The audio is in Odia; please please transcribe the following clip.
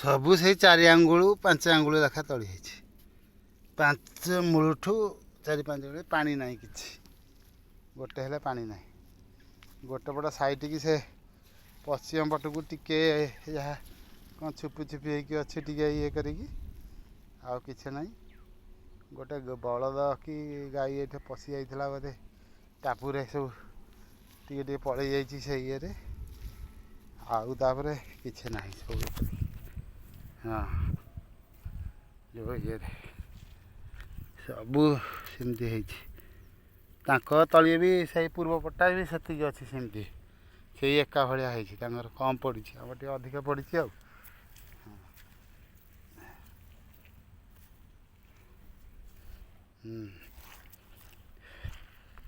ସବୁ ସେଇ 4 ଆଙ୍ଗୁଳୁ 5 ଆଙ୍ଗୁଳ ଲେଖା ତଳି ହେଇଛି। 5 ମୂଳଠୁ 4-5 ଆଙ୍ଗୁଳି ପାଣି ନାହିଁ କିଛି, ଗୋଟେ ହେଲେ ପାଣି ନାହିଁ। ଗୋଟେ ପଟ ସାଇଟିକି ସେ ପଶ୍ଚିମ ପଟକୁ ଟିକେ ଯାହା କ'ଣ ଛୁପି ଛୁପି ହେଇକି ଅଛି ଟିକେ ଇଏ କରିକି, ଆଉ କିଛି ନାହିଁ। ଗୋଟେ ବଳଦ କି ଗାଈ ଏଠି ପଶି ଯାଇଥିଲା ବୋଧେ ଟାପୁରେ, ସବୁ ଟିକେ ଟିକେ ପଳେଇ ଯାଇଛି ସେ ଇଏରେ, ଆଉ ତାପରେ କିଛି ନାହିଁ ସବୁ। ହଁ, ଯୋଉ ଇଏରେ ସବୁ ସେମିତି ହେଇଛି। ତାଙ୍କ ତଳି ବି ସେଇ ପୂର୍ବ ପଟଟା ବି ସେତିକି ଅଛି ସେମିତି, ସେଇ ଏକା ଭଳିଆ ହେଇଛି। ତାଙ୍କର କମ୍ ପଡ଼ିଛି, ଆମର ଟିକେ ଅଧିକ ପଡ଼ିଛି ଆଉ। ହୁଁ।